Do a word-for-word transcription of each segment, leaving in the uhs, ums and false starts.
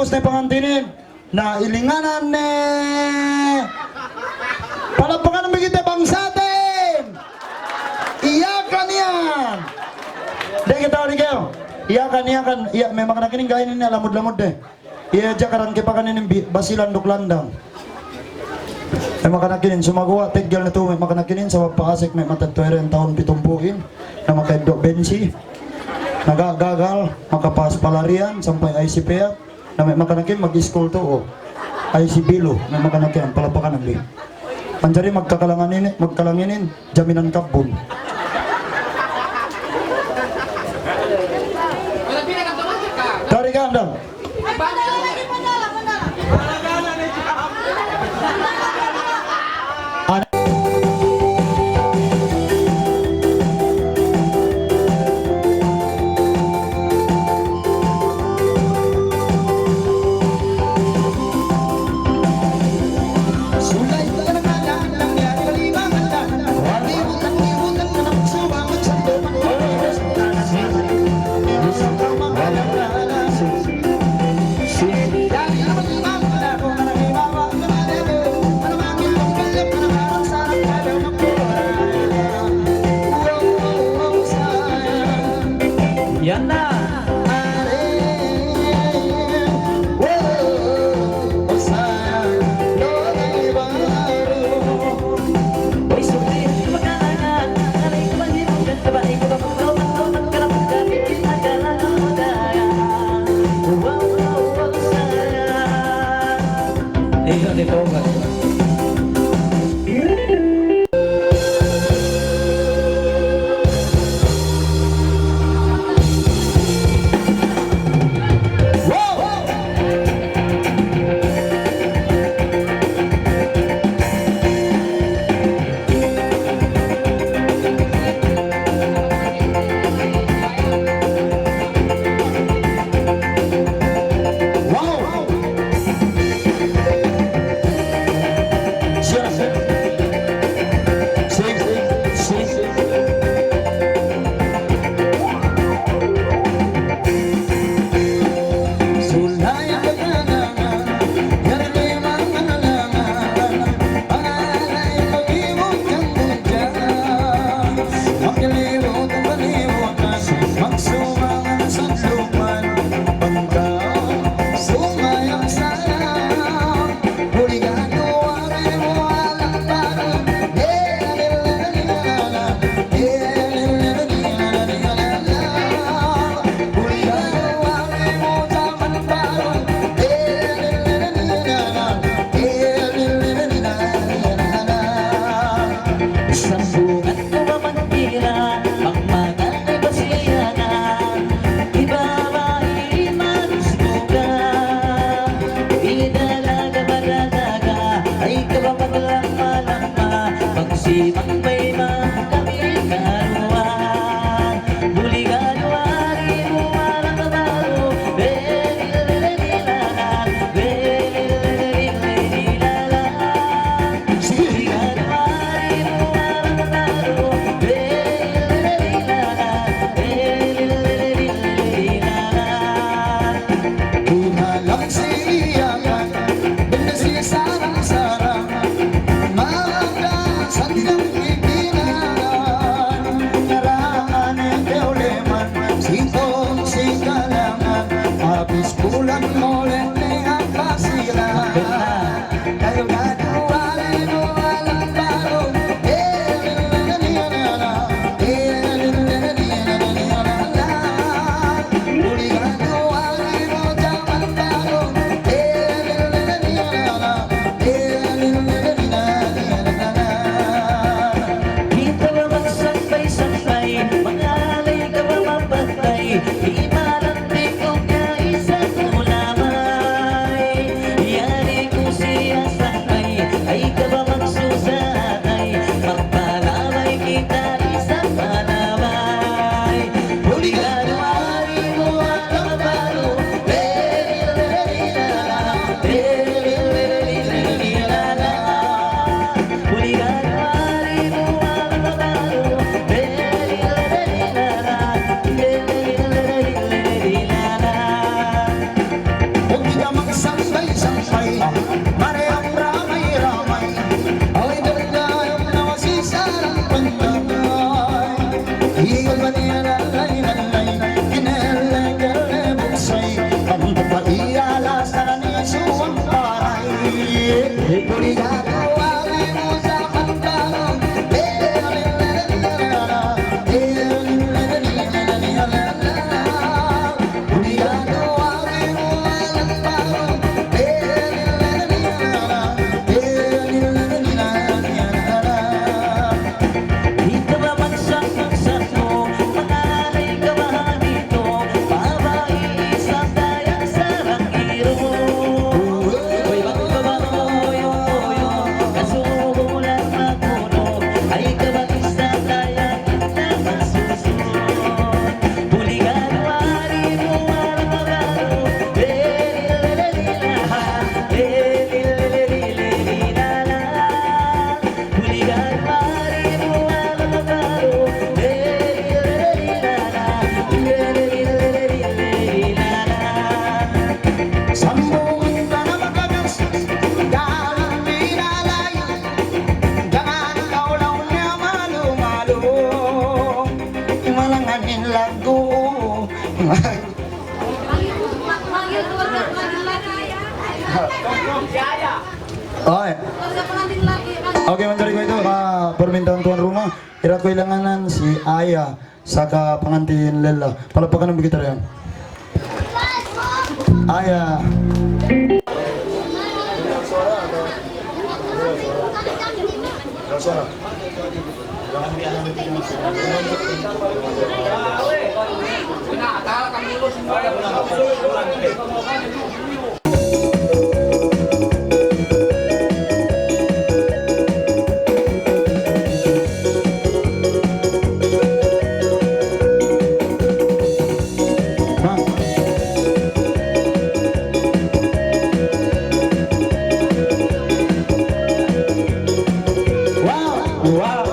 Gusto pangantinin. Na ilinganan ne. Palakpakan bang kita bangsa ten. Iya kaniyan. Dek kita ulit kayo. Iya kaniyan kan. Iya, memang kanakining gaya ini lamud-lamud deh. Iya, jakaran kipakan ini bi-, Basilan duk Landang. Memang kanakining sumaguwa, tiggal na tu, memang kanakining sabab paasik, memang tantu rin taon pitumpuin. Na makaiddo bensi. Nagagagal, makapas palarian, sampay ay sipeak. Na may makanakin mag-school to, oh. Ay si Bilo, may makanakin, palapakan ang Bilo. Manjari magkakalangan ini, magkalanginin, jaminan kabun. Dari ka, Andang. Yan na. Sambungan ku ba man kira, magmagal ay basiyanan, di ba ba imanus mo ka? Idalaga ba dalaga, ay ka ba maglamma-lamma, magsimang may mga kami karuan. Di' na lang siriyakan, di' na sisarang-sarang. Maka sa dilang pikiran, narahan in keuleman, sitong sikalangan, habis bulan mole ni ang Basilan. Kayu gadu wali mo alam baru. Kita ba magsampay-sampay, mangalay ka ba mapatay, di' malam di' ko kaisa ulama. Ay. Okay, manjari kaitu, ah, permintaan tuan rumah. Ira ku ilanganan si Aya saka pangantin Lella. Palakpakan na kita riyan. Aya. Wow! Wow!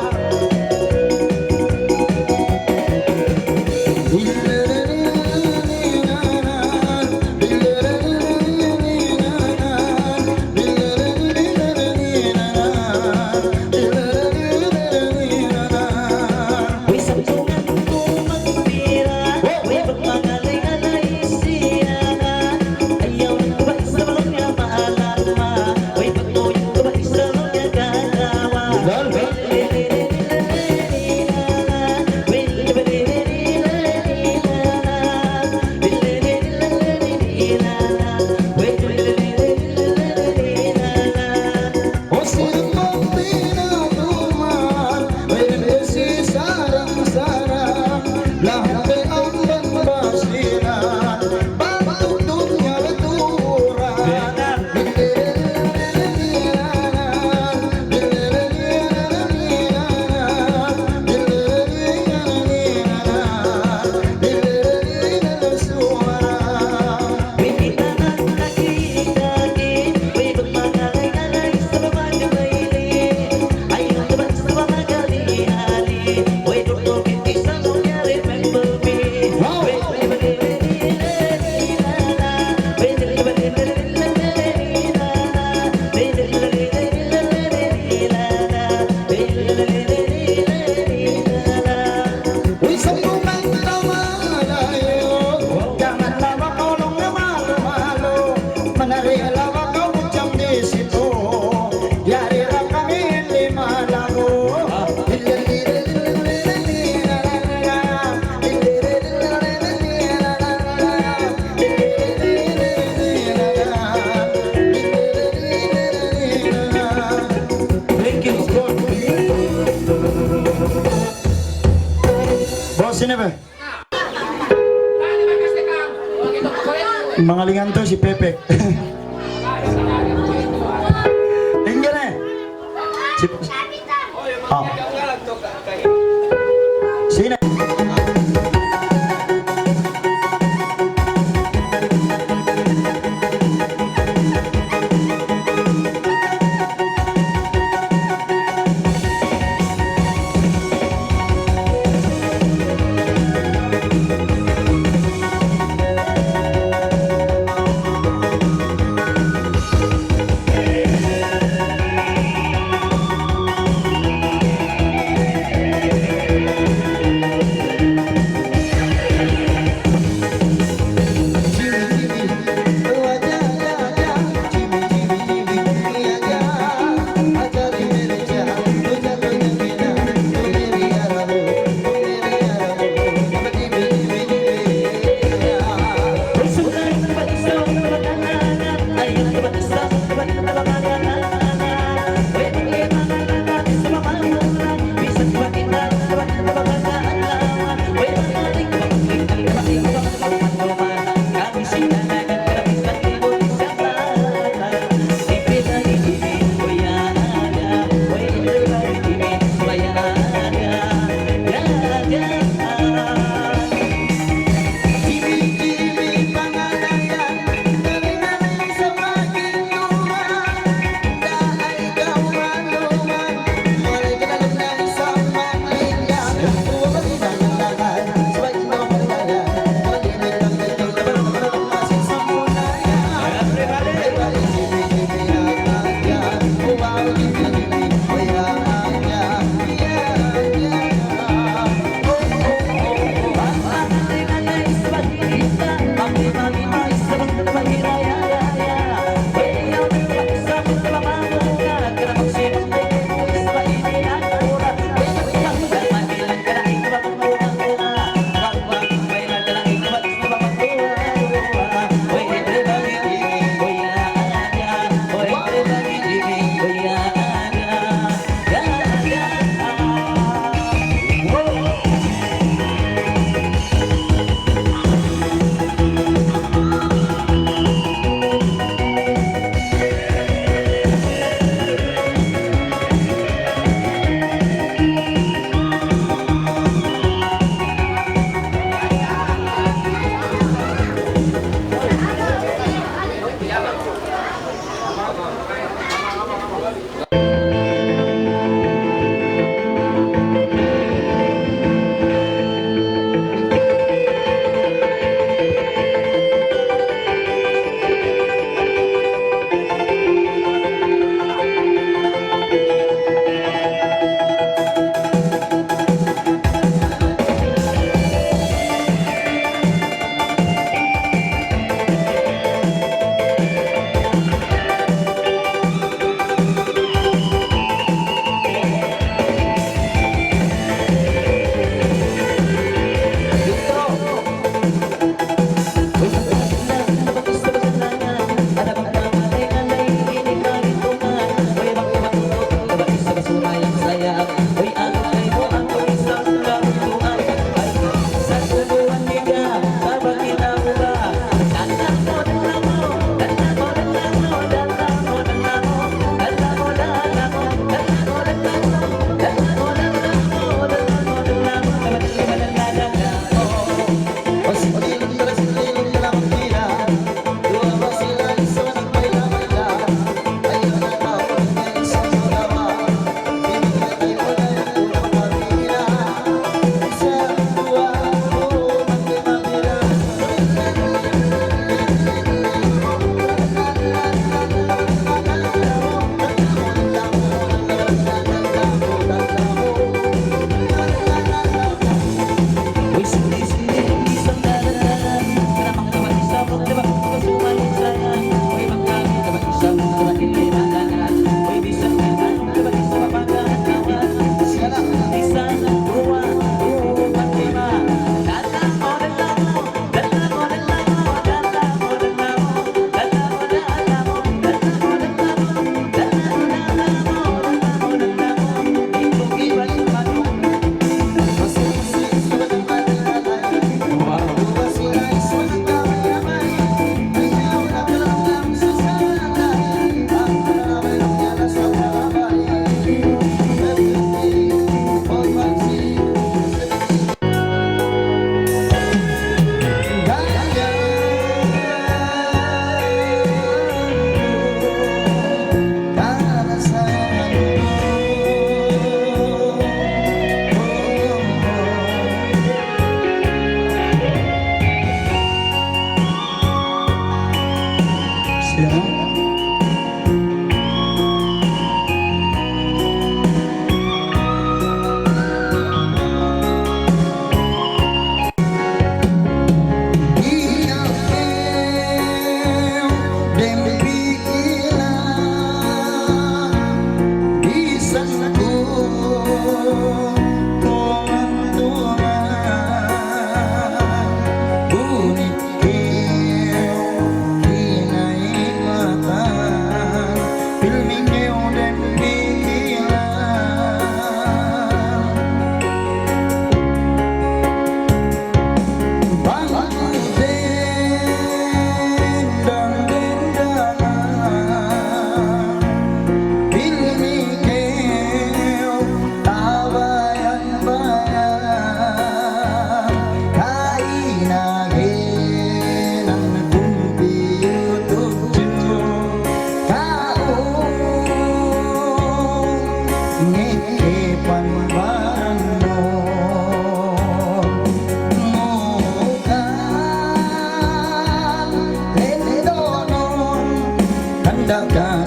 Thank you, Lord. Boss, sino ba? Mangalingan to si Pepe. Tinggal eh. Si, ah. Sino?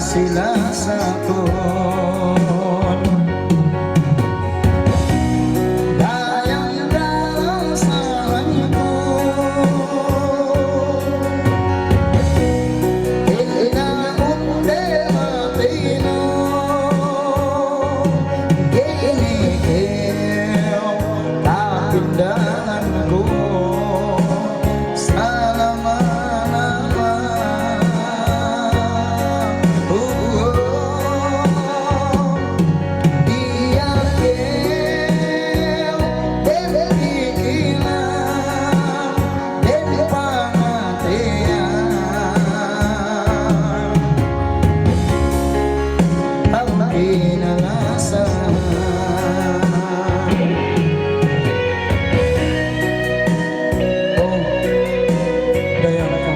Sila sa kun dayang kalasahan ku, in ina unde matinu, gini kew kapindangan ku. Salama-lama. Oh, oh. Diyaak kew, dayng pikilan, dayng pangatayan. Awn kinalasahan. Oh, dayang ku.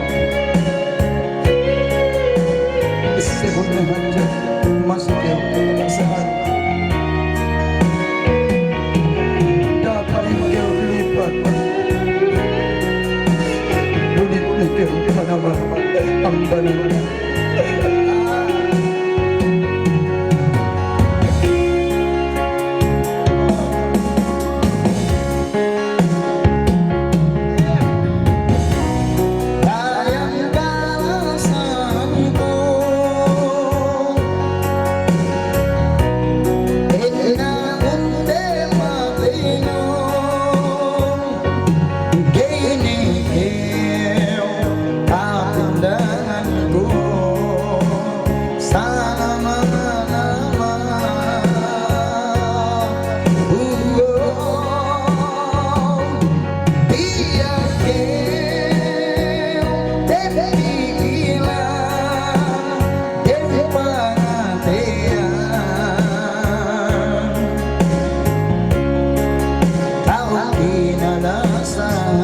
Isipun na hadja, masi kew, sahat. Dapat kew lipat. Bunit na kew, panama, ambanan. Gini kew kapindangan ku salama-lama. Oh, diyaak kew, dayng pikilan, dayng pangatayan. Awn kinalasahan.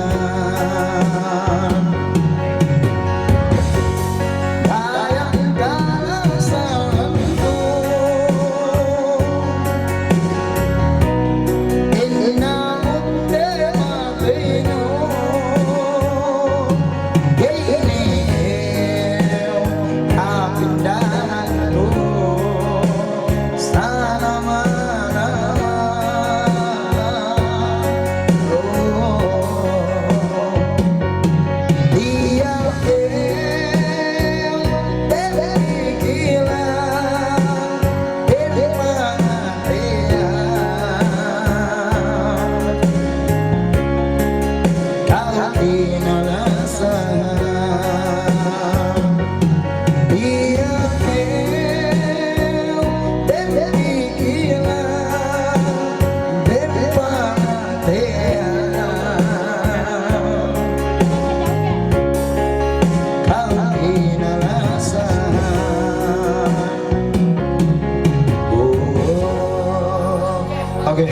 Dayang kalasahan ku, in ina unde matinu, gini kew kapindangan ku. Salama-lama. Oh, diyaak kew, dayng pikilan, dayng pangatayan. Awn kinalasahan. Diyaak kew, dayng pikilan, dayng pangatayan. Awn kinalasahan. Oh, oh. Okay.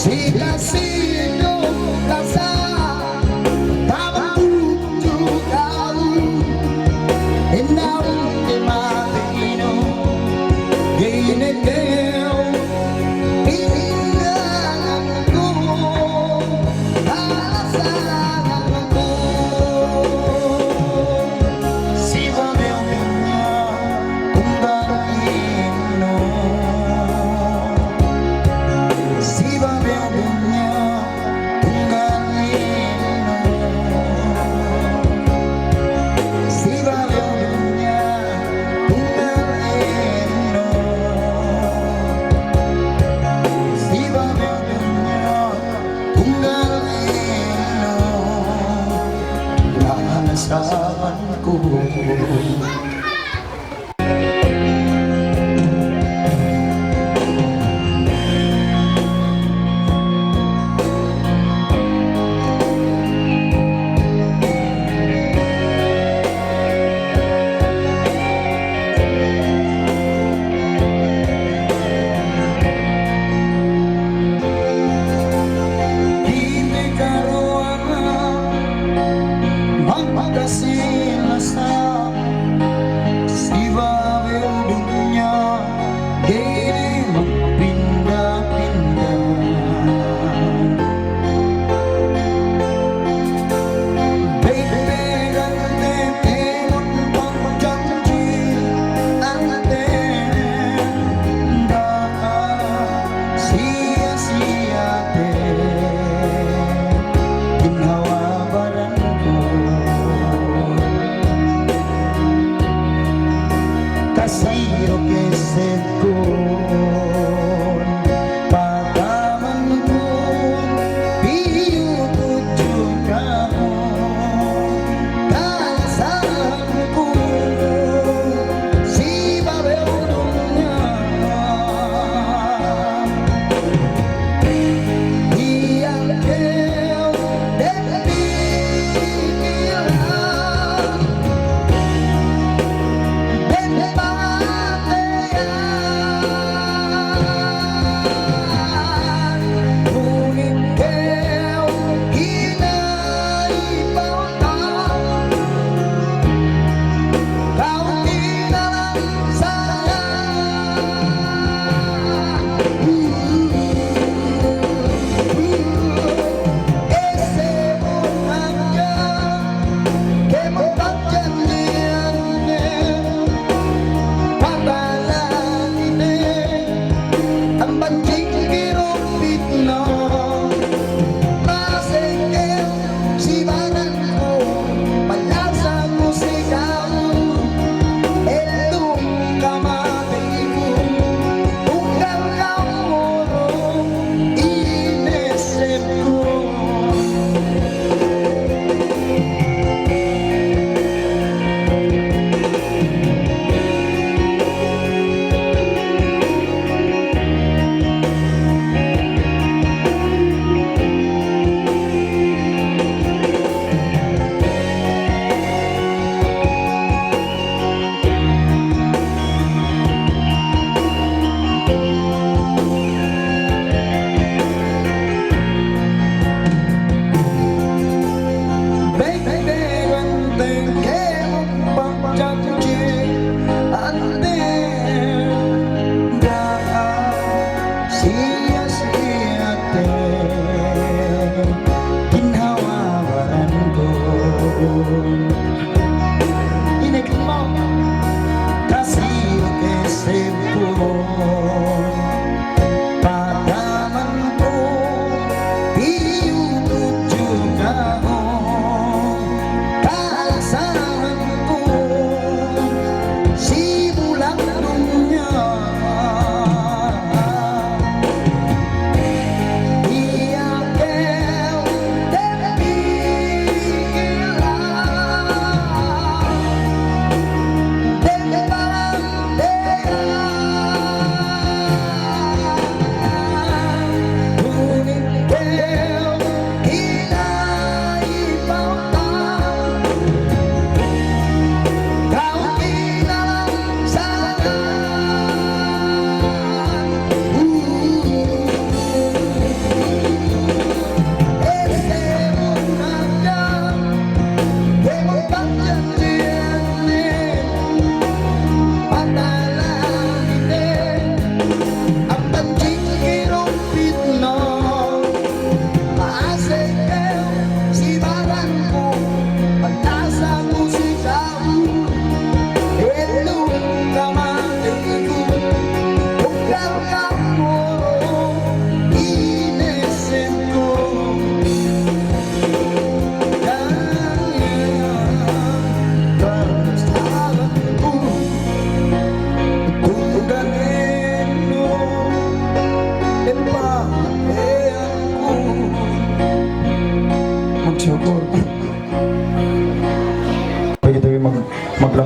Sika sino kasa, tabang tutu kau, inam di matinu, giniteu, inangan ku, alasangan ku. Sibabaw dunya, kung bang ino. Sibabaw dunya,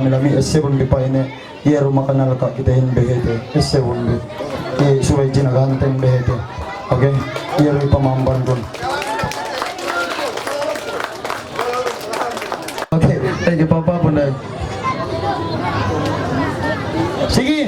Lami' S seven B pa ini, iyaru makanal ka kita in behete, S seven B. Eh, subay jinagahan ta in behete. Okay? Iyaru ipamamban kun. Okay, thank you, Papa, punay. Sige.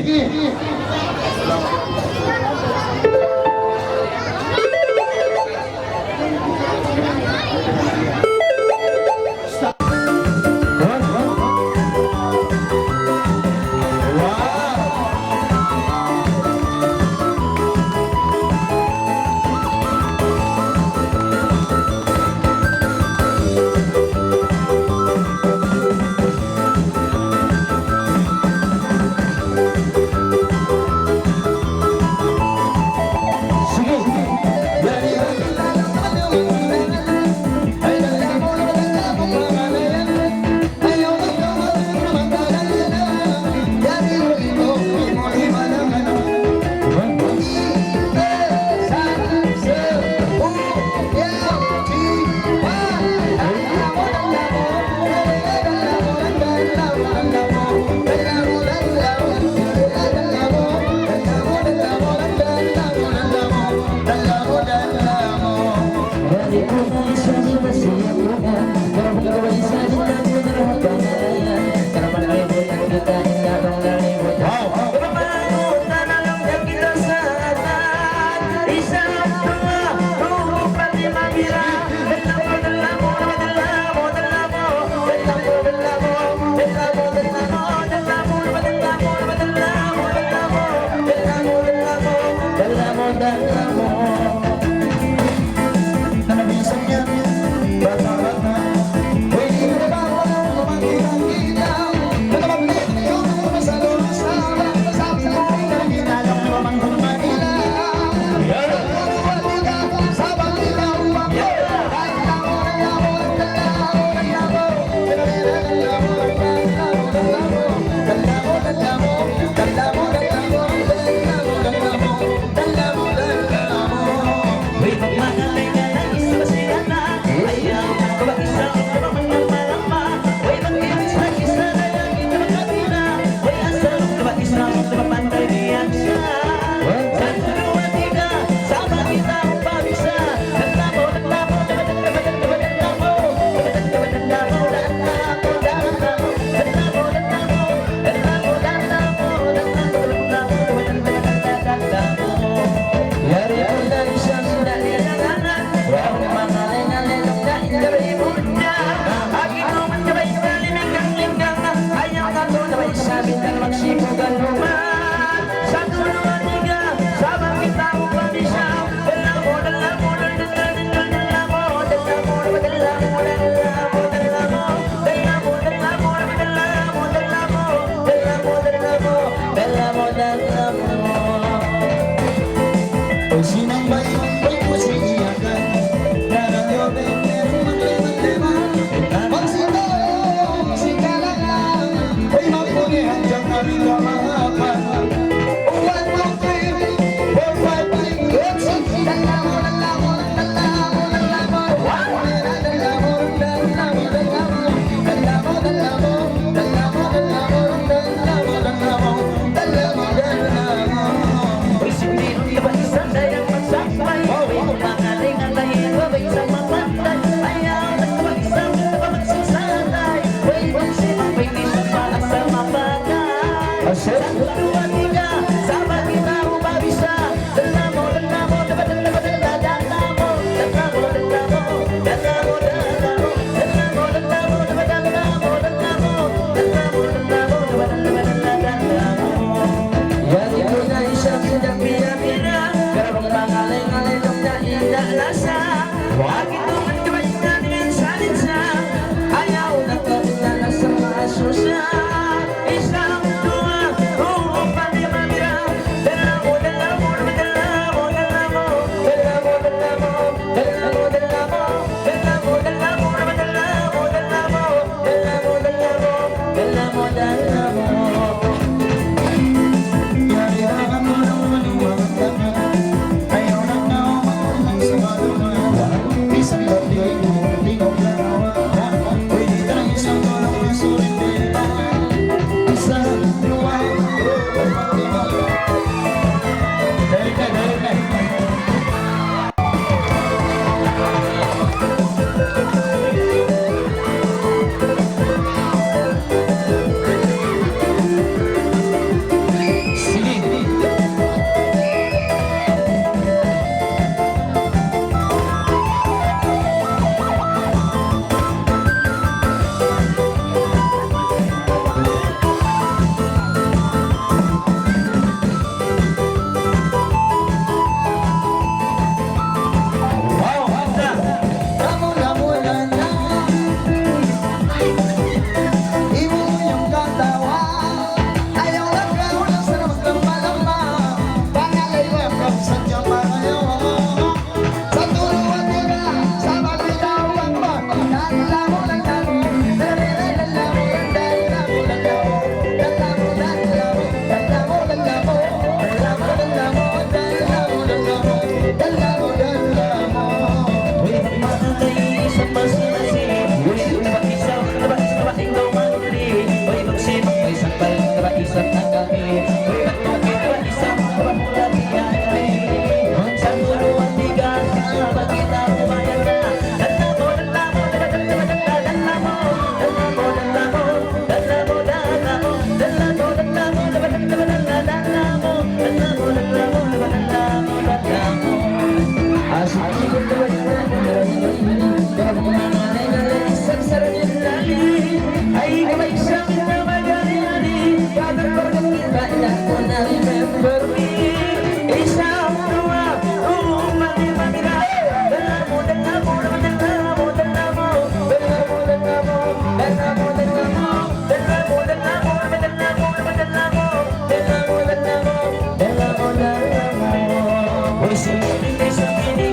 Musim ini, musim ini,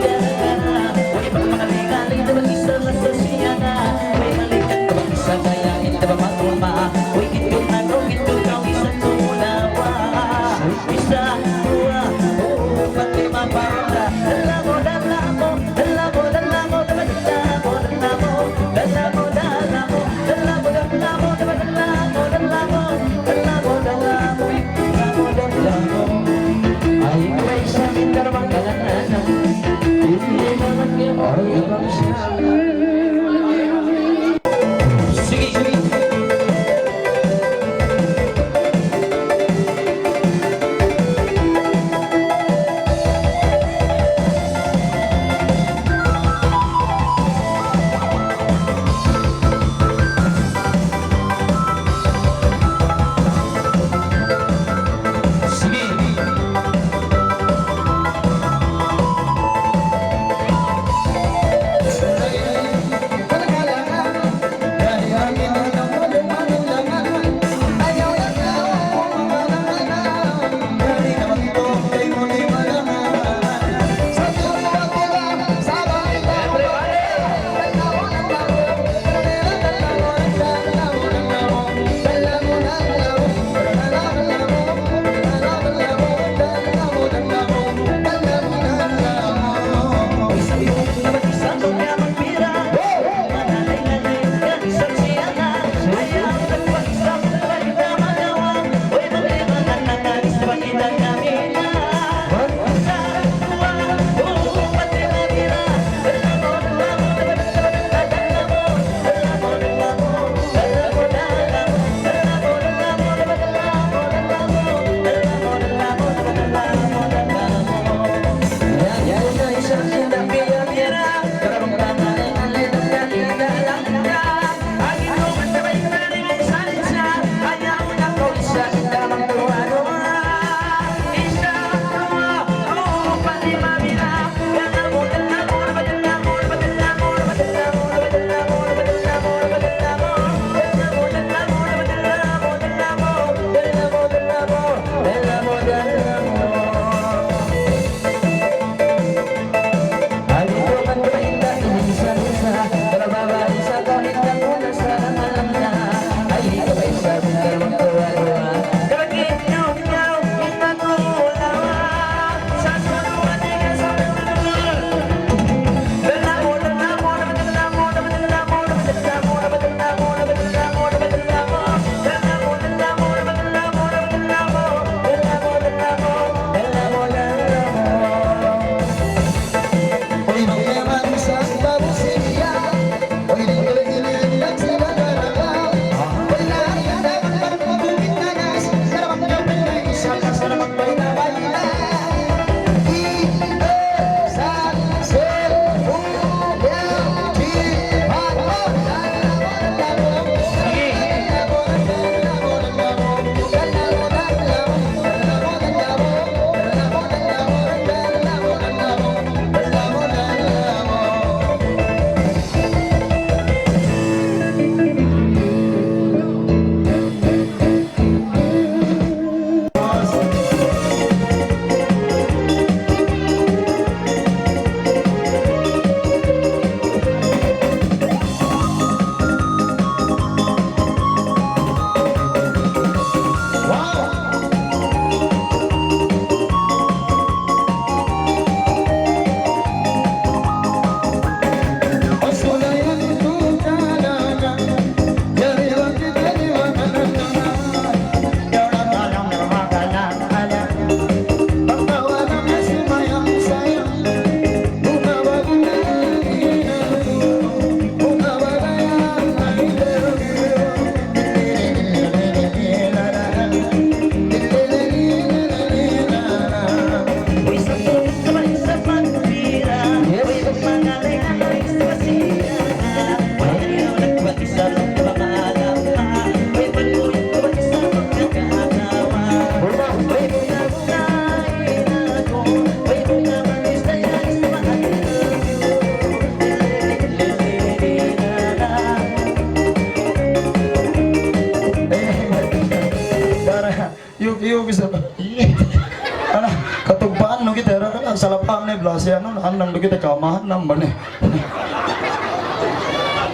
Salah paham na in blasi, anu, anang du kita kamahan nambah na.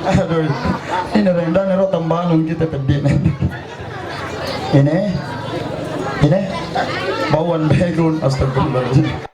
Aduh, ini rendah ni, ro tambahan kita pedih na. Ini, ini, bawaan begun, astagfirullahaladzim.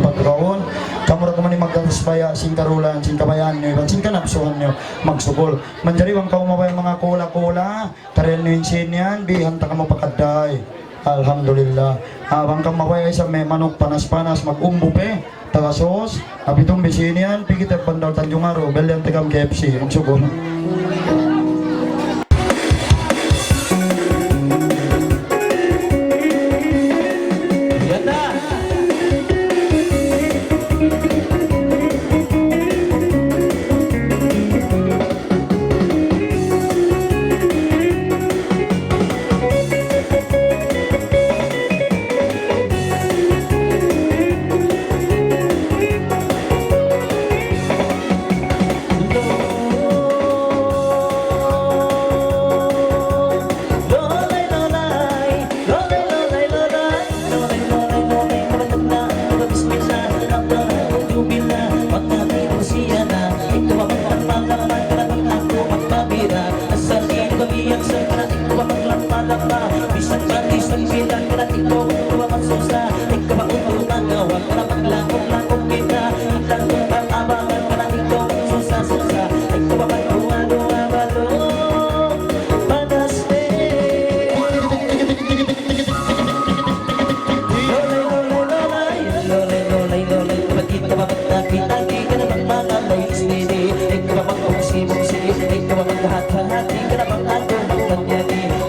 Pagkaun, kamu ra kuman in magkasbaya sin karulan, sin kabayaan niyu, iban sin kanapsuhan niyu, magsukul. Manjari bang kamu mabaya' manga kula-kula, karian niyu in sin yan, bihan ta kamu pa kadday. Alhamdulillah. Ah, bang kamu mabaya' isab may manuk panas-panas, mag-umbu pe, taga sos, abi tumbi sin yan, pigi ta Bandar Tanjung Aru, beli yan ta kamu K F C, magsukul. Yan na.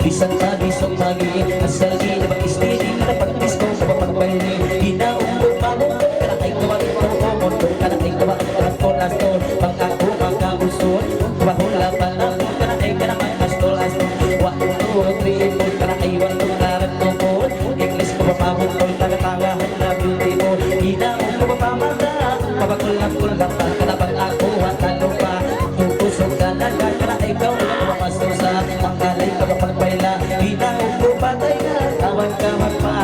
Bisan pa di sumagi, asal di na mag-istidi, na pag-disco, sa pagpagbayri, di na umdo pamukod, kana ay kawali ko, umukod, kana ay kawali ko, ato na to, pag ako makausod, bahula pa na, kana ay kana mag-astol-astol, one, two, three, four, kana ay one, two, karat ko po, English ko pa pamukod, kana tangahan na beautiful, di na umdo pamata, pabakul-akul, kana pag ako, watalupa, tutusok ka na, kana ay ikaw, Masusa, mangkalay ka mapagpaila, di na upo patay na, tawag ka magpa,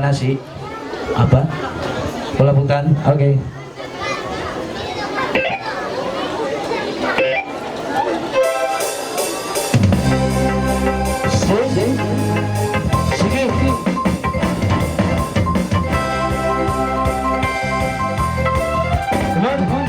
Nasi. Apa? Bola bukan? Oke. Sige. Sige. Sige. Sige. Mano.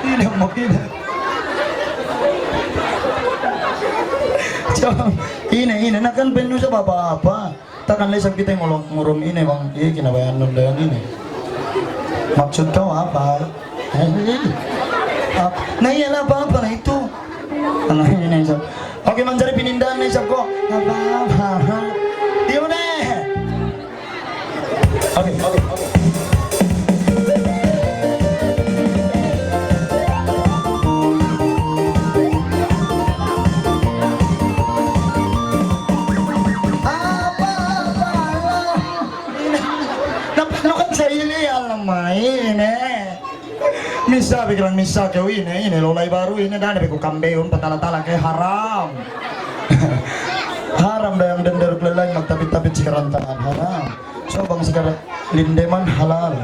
Ini, ini. So, ini, ini. Na kan benu sa bapa apa? Takan la isab kita ngulung ngurung ini bang, ini kinabayaan nun dayan ini. Maksud kau apa? Eh, ini. Ah, na iya la apa-apa na itu. Ano ini isab. Okay, manjari pinindahan na isab ku. Apa-apa. Di' na. Okay, okay, okay. Apa-apa la. Nap-, nakan sa ini, alam main, eh. Misa, pikiran misa kaw ini, ini lulay baru ini, dani piku kambeyun, patala-tala kay haram. Haram da yang dendar lulay, magtapit-tapit sikarantaan, haram. So, bang sikara lindeman halal.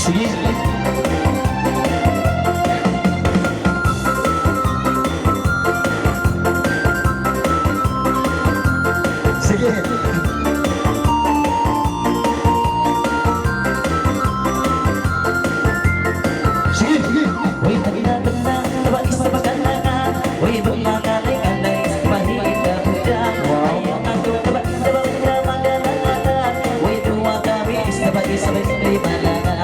Sige. Sige. Sige. Way, tagna, tagna, taba, isa, taba, kananga. Way, bunga, kanay, kanay, mahina, buda. Wow. Ay, ang ato, taba, taba, taba, kananga. Way, duwa kami, isa, taba, isa, taba, isa, taba, kananga.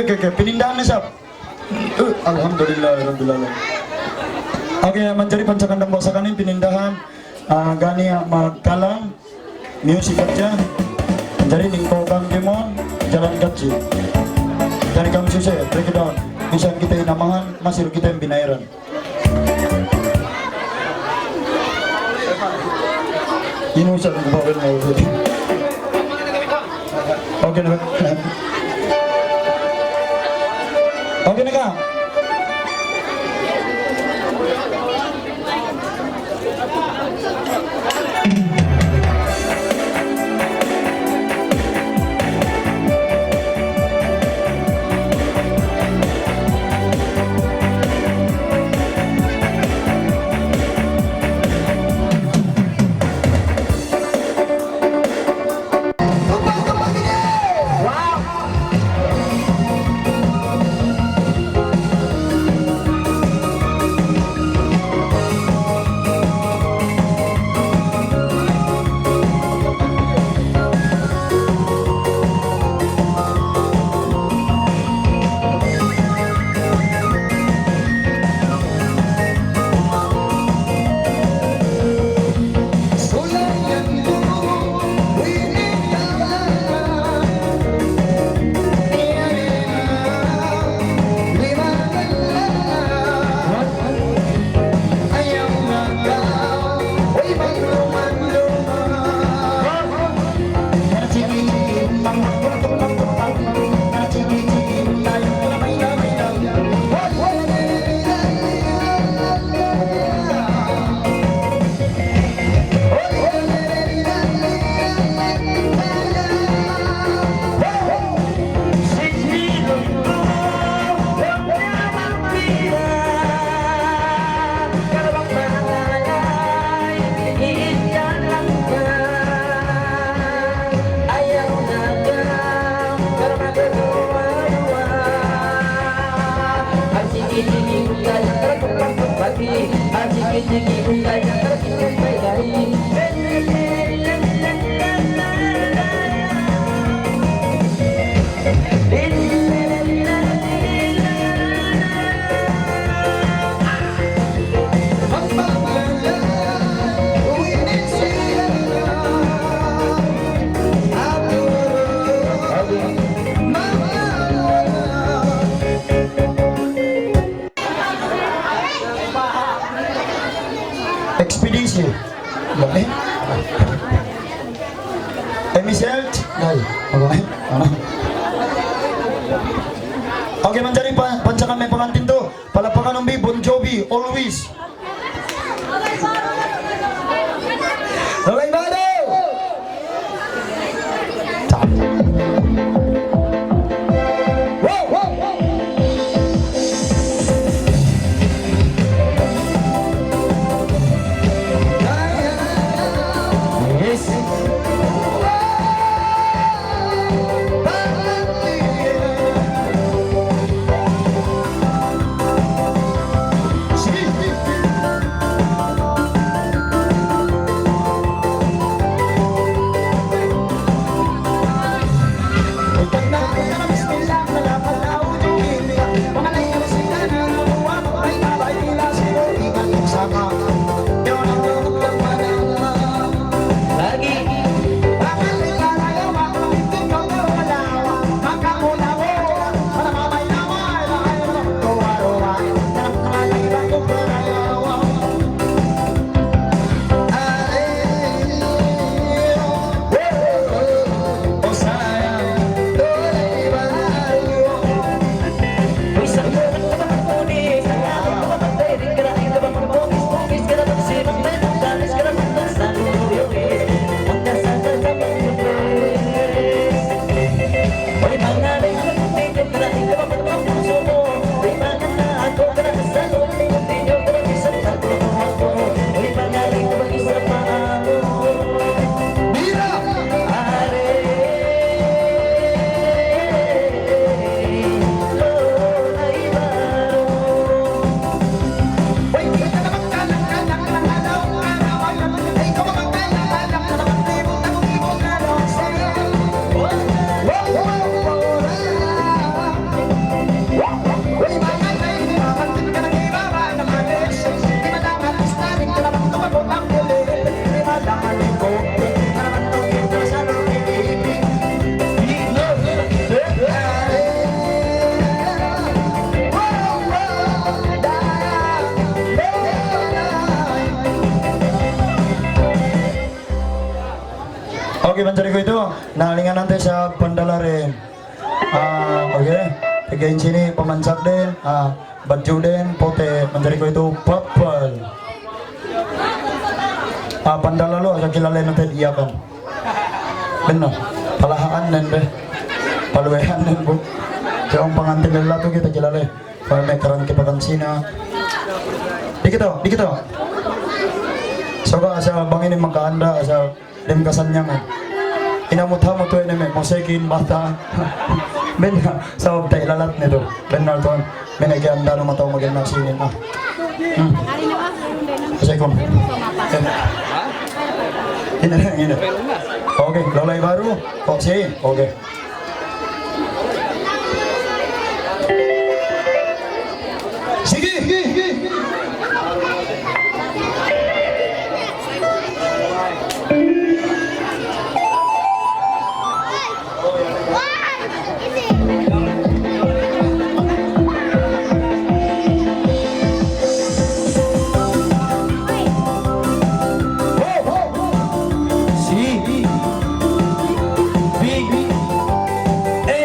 Okay, okay, pinindahan na siya. Uh, alhamdulillah, alhamdulillah. Okay, manjari pancakan dambuwa' sa kanin, pinindahan. Ah, gani, ah, magkalang. Music hadja. Manjari ningkaw kang demon, jalan kaji. Jari kami susah, break it down. Minsan kita in amahan, masi kita in binayaran. Inusan ku pa rin na ulit. Okay na ba? Okay na ka? Expedition. Ba, eh? Emiselt? Ay, okay. Ano? Okay, manjari pa, pancakan may pangantin tu. Palakpakan umbi, Bon Jovi, always. Lalay Mado! Wow, wow, wow. Yes. Okay, manjari kuwe'itu. Na, linganan ta isab pandalarin. Ah, okay. Taga Insini, pamansak din. Ah, badju' din, puti', manjari kuwe'itu, purple. Ah, pandalalu, asa kilala na tayo, iyakan. Benar. Palahaan din, be. Paluwehan din, bu. Kaya ang pangantin nila to, kita kilala, eh. Kaya may karang kipakan sina. Di kita, di kita. Saba, asa bang ini makaanda, asa Di' mu kasannyangan. Hinamut-hamut tuud ini, me', musikin, bata'. Bennal, sabab ta ilalat nitu. Bennal tuud. Bennal kaya anda na mataw magin na sinin, ah. Hmm. Assalamualaikum. Eh. Ini, ini. Okay, laulay baru. Oh, si. Okay. Sige! C, B, A.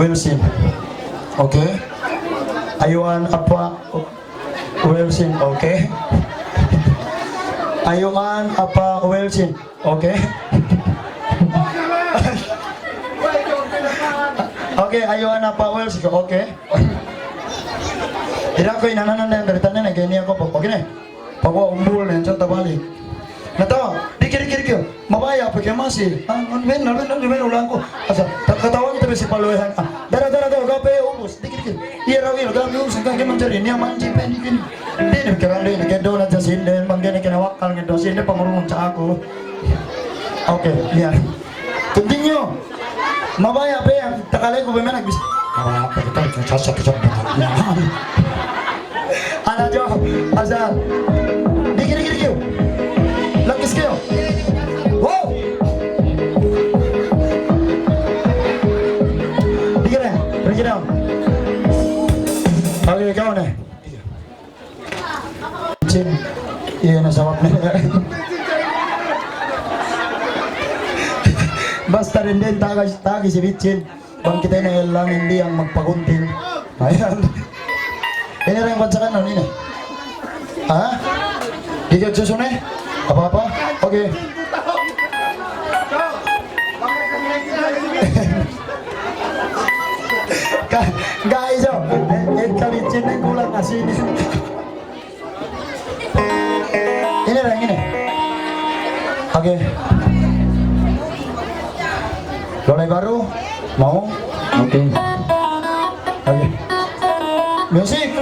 Wilson. Okay. Ayuan apa Wilson. Okay. Ayuan apa Wilson. Okay. Okay, ayuan apa Wilson. Okay. Ira ko inananan na yung daritan na, nag-ini ako po. Okay na. Pagwa umbul na yan, sa tabali. Natawa, dikir-dikir kayo. Mabaya pa kayo, masi. Ah, men, men, men, men, ulang ko. Asa, ta-, katawan tabi si Paluehan. Ah, dara, dara, dara, gape, ubus. Dikir-dikir. Iya, rawi, gape, ubus. Ang kaki manjari, niya manji, pen, dikir. Di, di, kira, di, di, kaya doon na dyan, sin, din, bang din, kinawakal, kaya doon, sin, din, pangurungan sa ako. Okay, yeah. Continue. Mabaya pa yan. Takalay ko ba may nagbis-, mabaya pa kita. Sasak sa mga. Ana jo, asa. Dikir, dikir, dikir. Lagkis kayo. Wow! Dikir na. Bring it down. Okay, ikaw na. Chin. Iya na sabab na. Basta rin din, taga, taga si Richin. Bang kita ini lang hindi ang magpagunting. Ayan. Ini rin bansakan nun, ini. Ha? Di ka susunod? Apa-apa? Okay. Ka-, guys, oh, eh, eh, kami, chinay kulang asin. Ini ra, ini. Okay. Laulay baru? Mau? Okay. Okay. Music.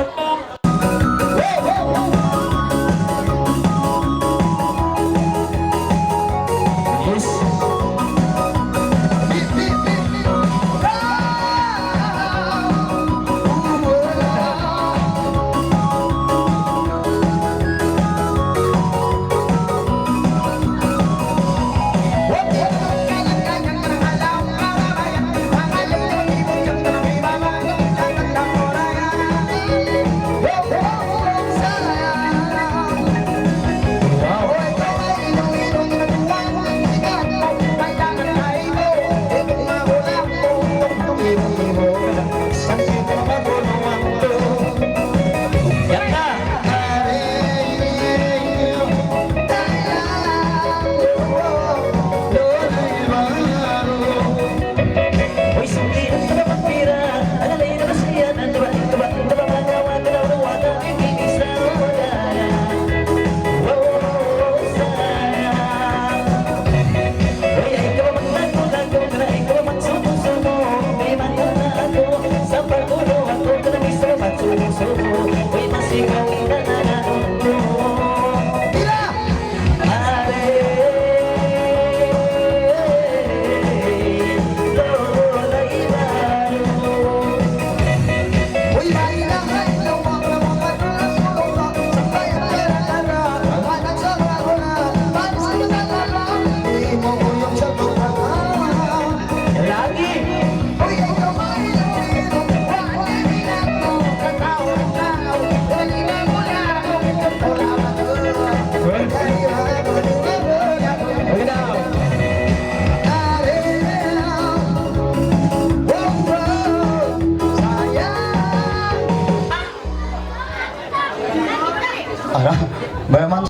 Memang.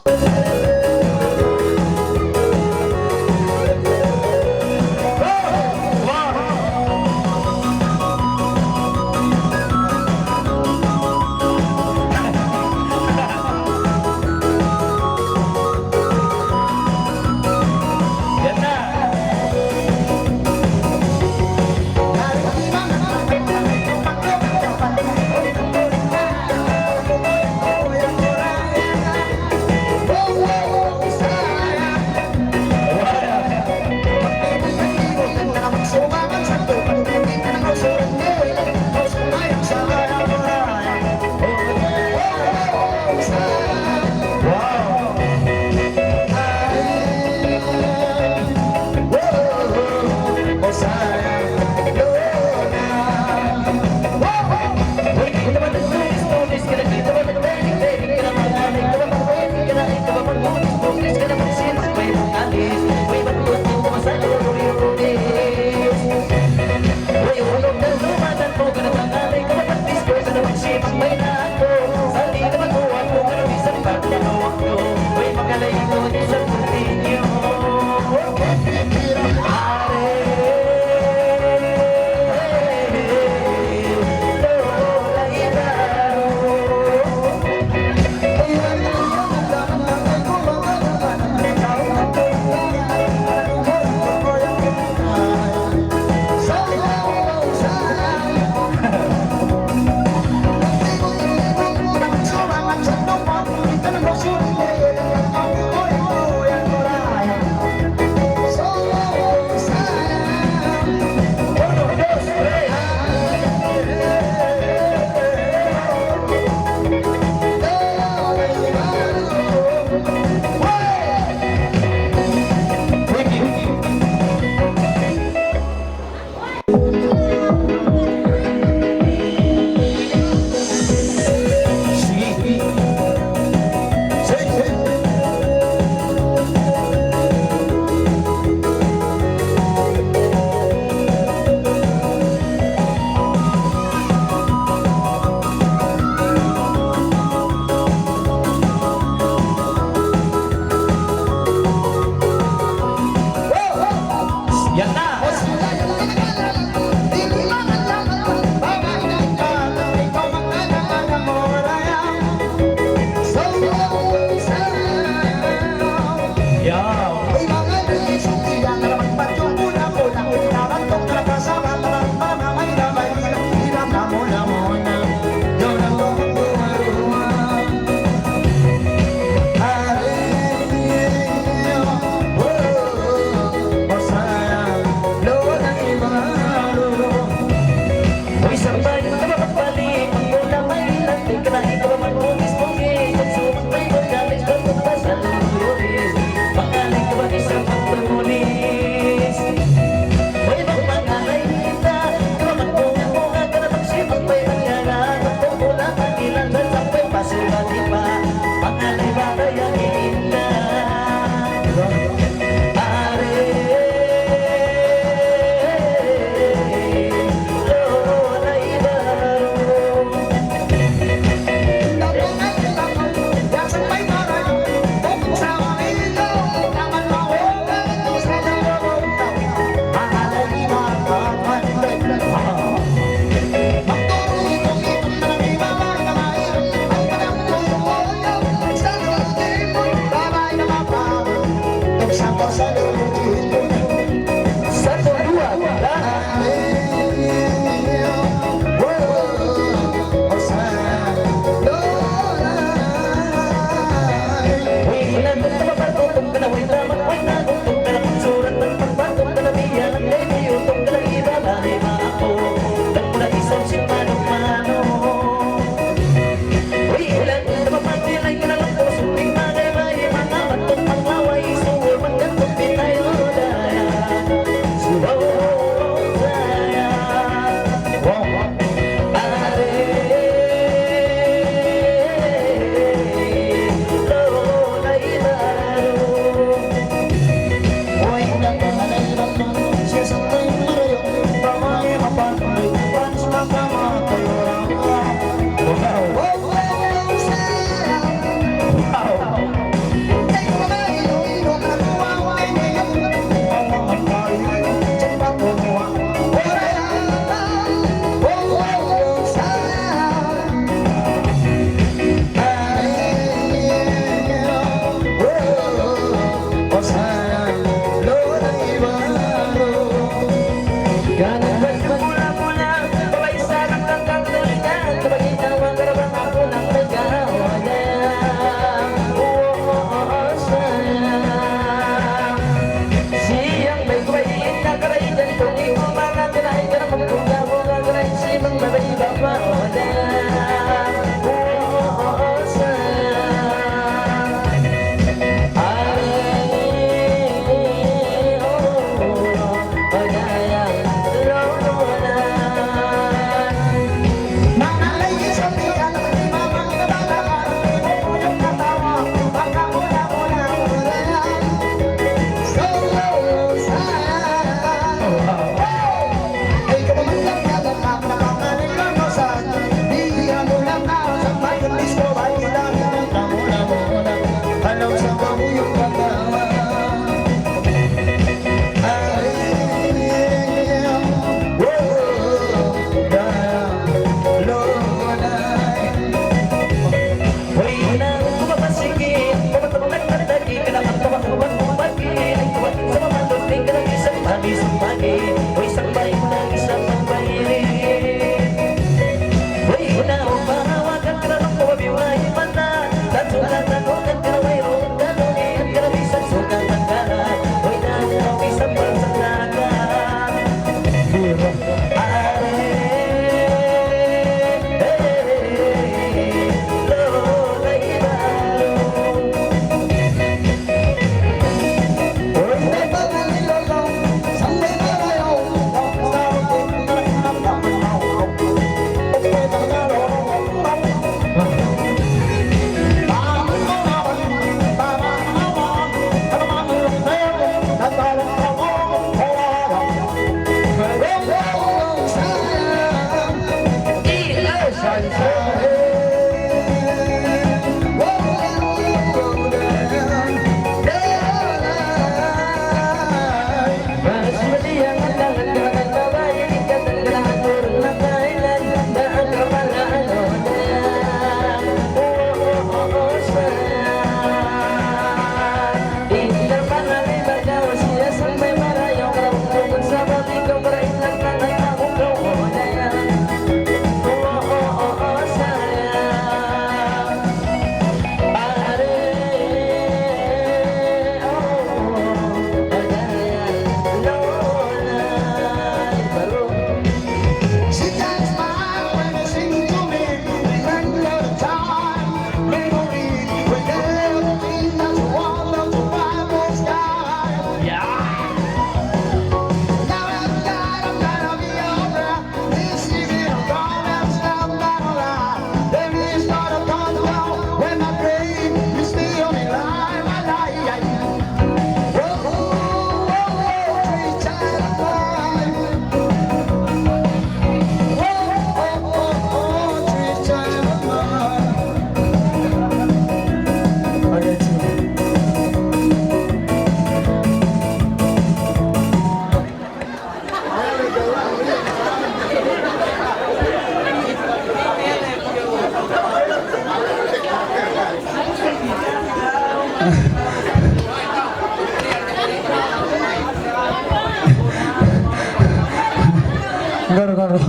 Garu, garu.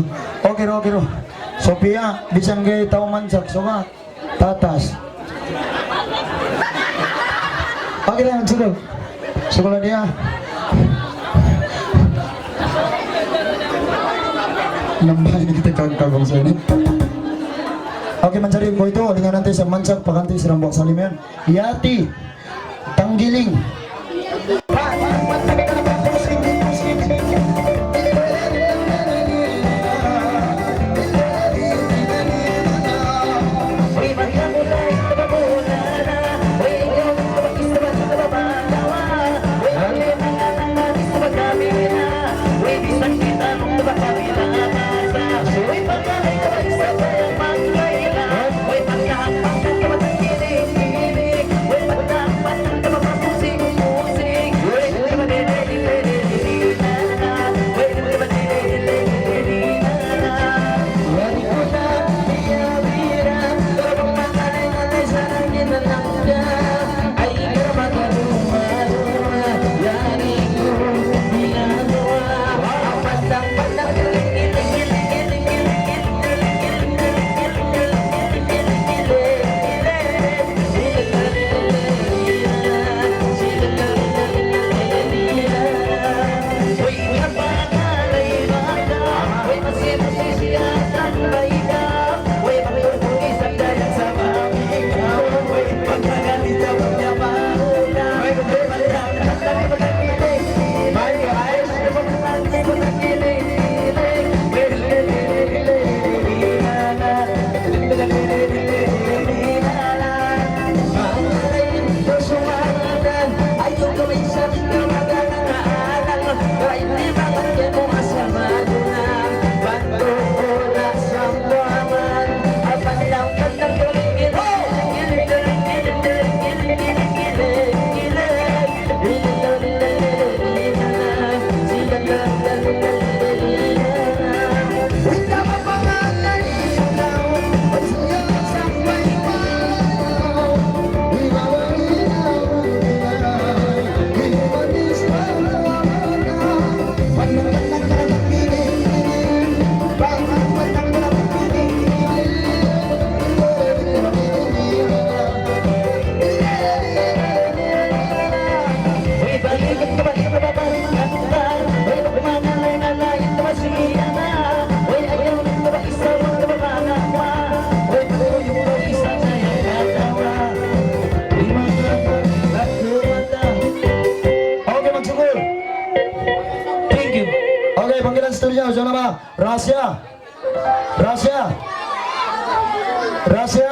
Okay, okay, okay. Sophia, bisan kay tau manjak, so ka? Tatas. Okay na yan, sugul. Sugul na niya. Nambay na kita kag-, kagong sa ini. Okay, manjari ku itu, ulingan natu' sa mansak, paganti sa Rambo Salim yan. Yati. Tanggiling. Okay, magsukul. Thank you. Okay, panggilan studio, siya na ba? Russia. Russia. Russia.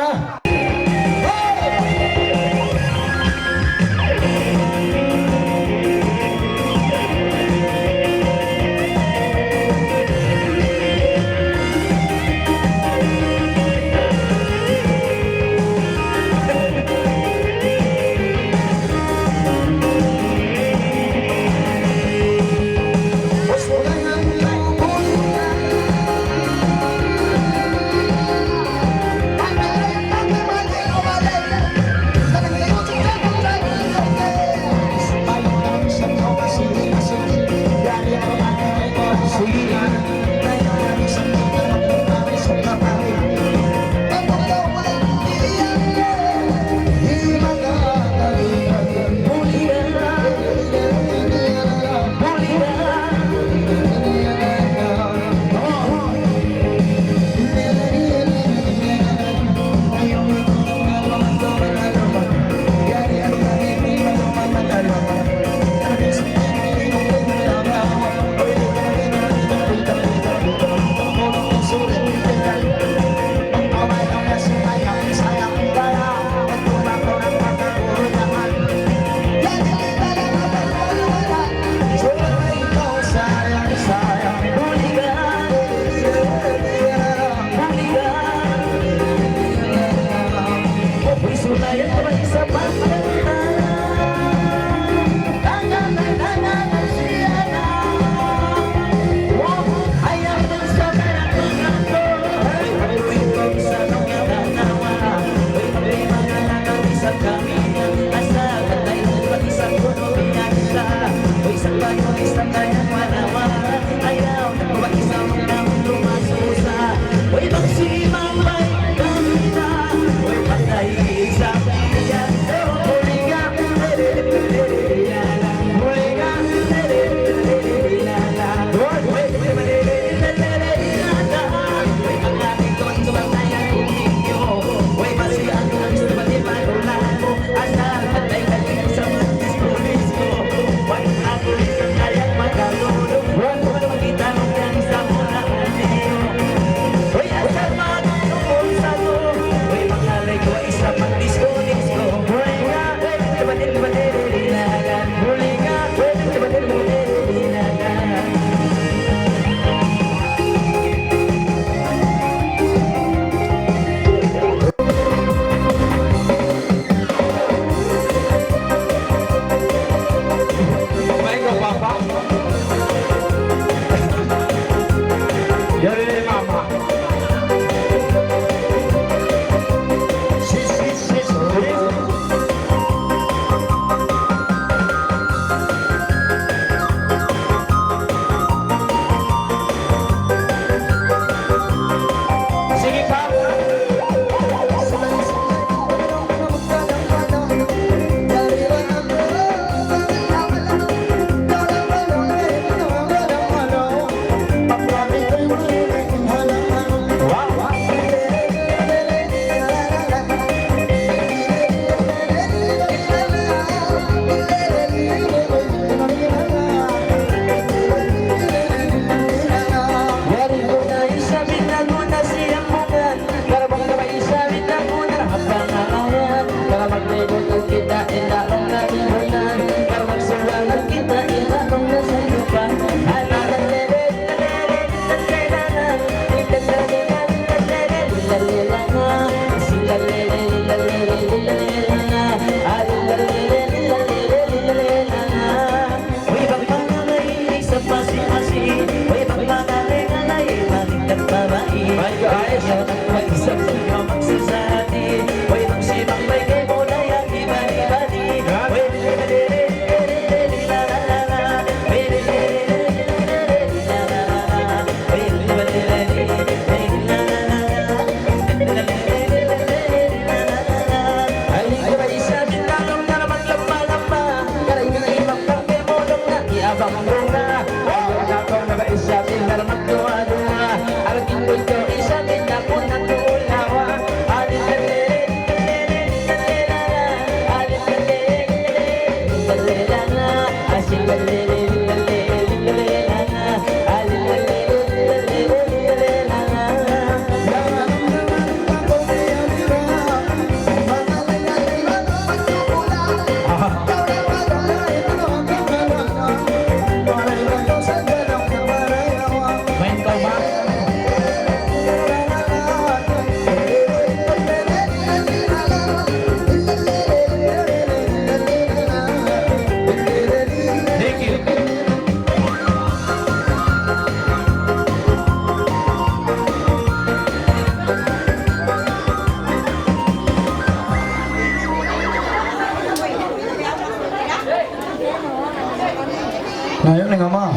Ayaw na nga, ma.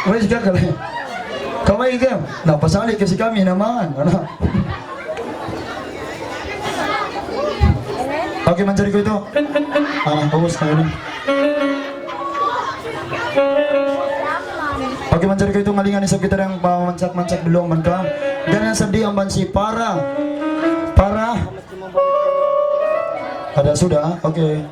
Wala siya kakala. Kamay ka. Napasali kasi kami naman. Ano? Okay, manjari ku itu. Ah, ubus na yun. Okay, manjari ku itu, ngalingan isab kita yang pamansak-mansak dulu man ka. Dan yang sedih amban si para. Para. Ada sudah, okay.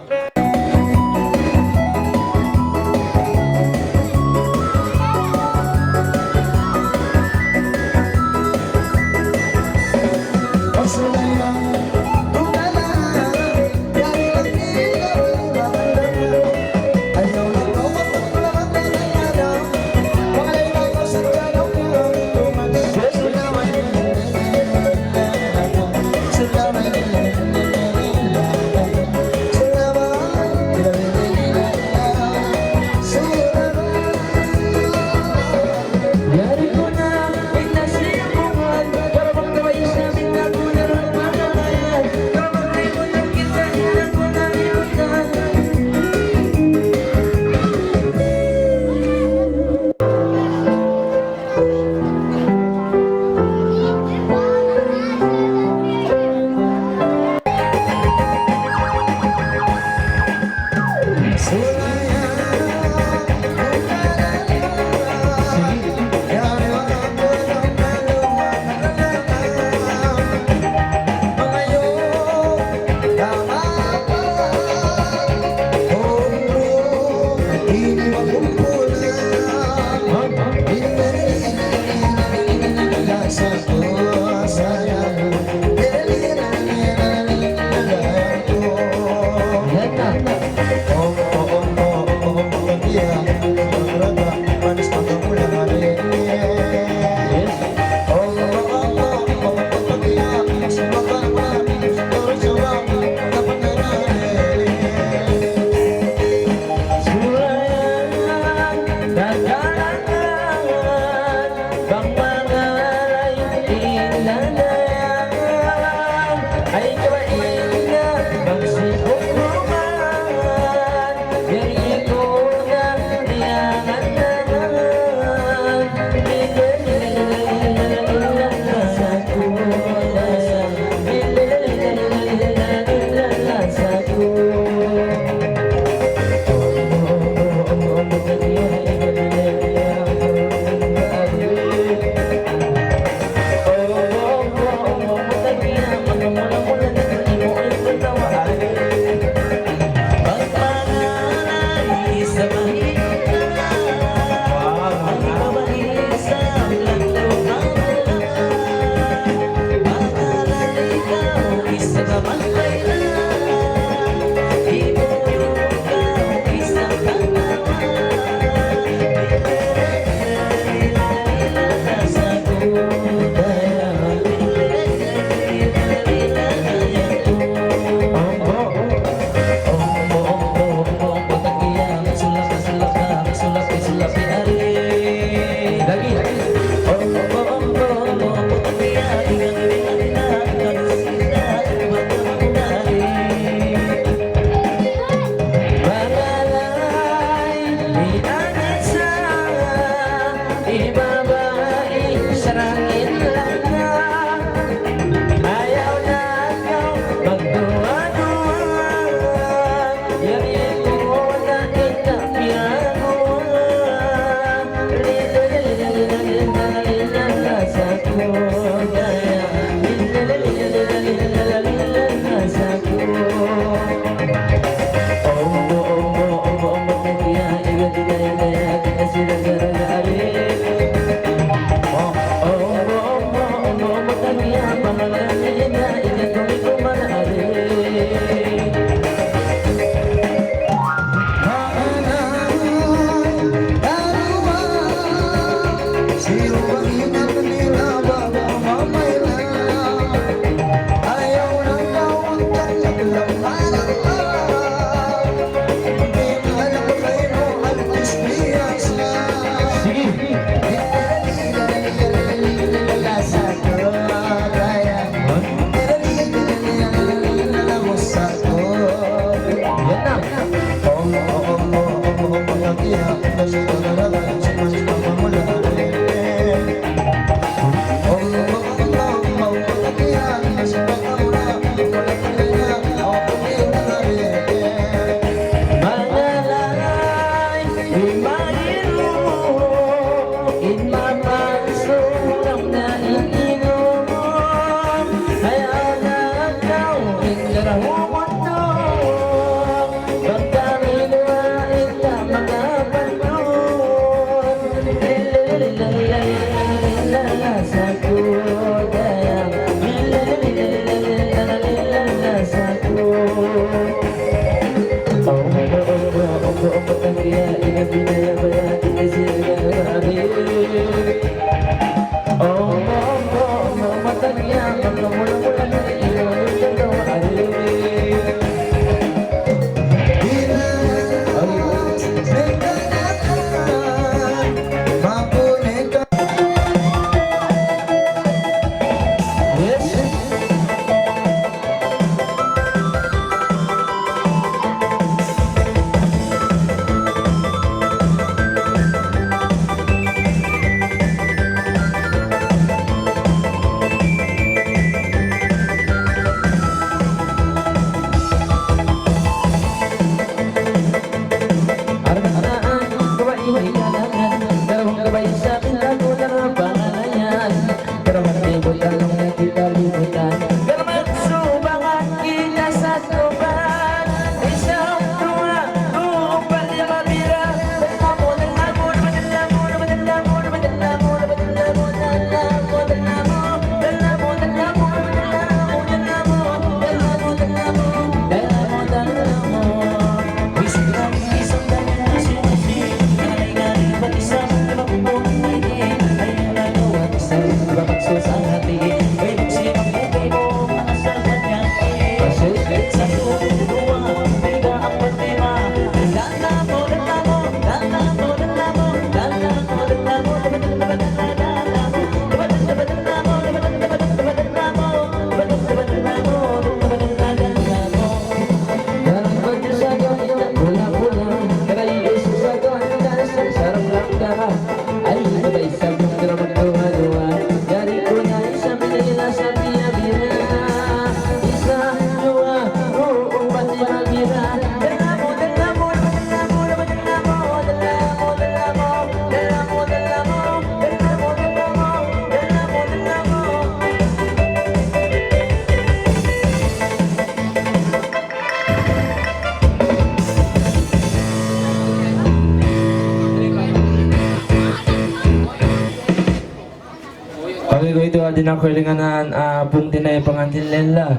Di' na kaw ilinganan, ah, bung tinay pangantin lella.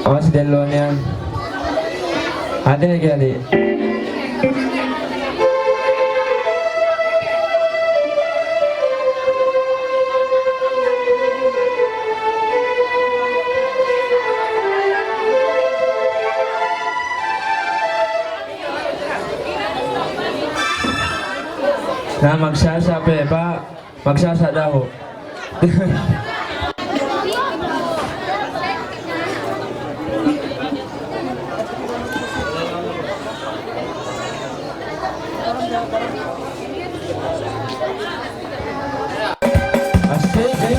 Awas delo niya. Adi na kaya di. Na magsasa' pa, pa. Magsasa' daw. Asik, eh.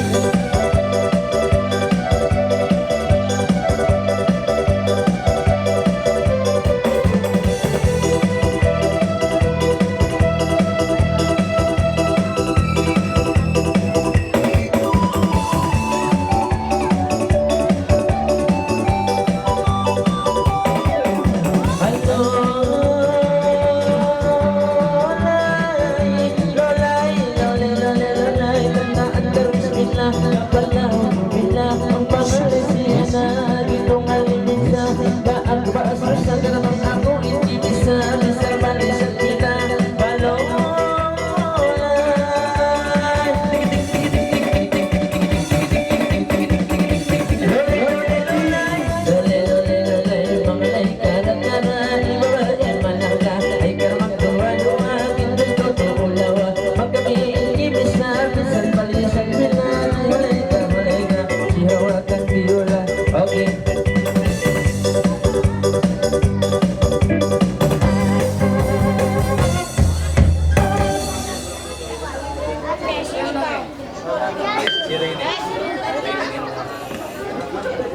Okay.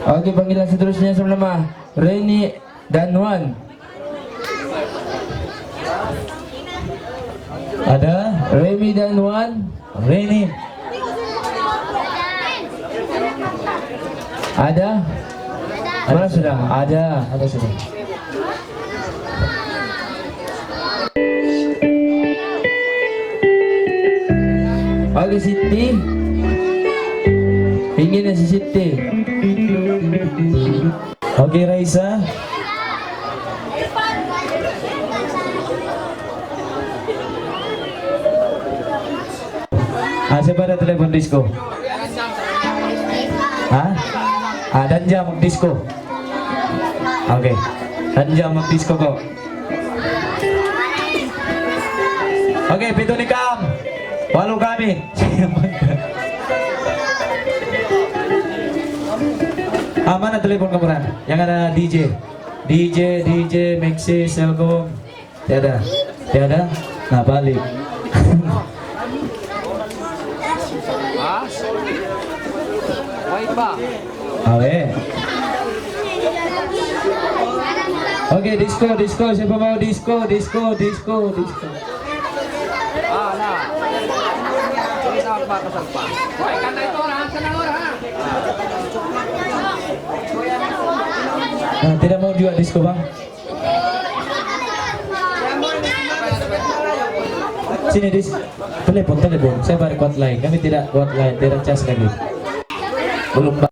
Okay, panggilan seterusnya sama-sama. Reni Danuan. Ada? Reni Danuan. Reni. Ada? Mana sudah? Ada. Ada sudah. Oke, Siti. Ingin na si Siti. Oke, Raisa. Ah, siapa ada telepon disko? Ha? Ah, Danja magdisko. Okay. Danja magdisko ko. Okay, pitu ni kam. Walu kami. Ah, mana telepon kamu, Ran? Yang ada D J. D J, D J, Maxi, Selcom. Tiada. Tiada. Na, balik. Ha? Wait pa. Awe. Okay, disko, disko. Siapa mau disko, disko, disko, disko? Ah, na. Ini sama pa, kasal pa. Wait, kanta itu orang, sana orang, ha? Ah, tidak mau juga disko, Bang? Sini, Dis. Telepon, telepon. Saya balik kuat line. Kami tidak kuat line. Tidak cas lagi. Belum, Pak.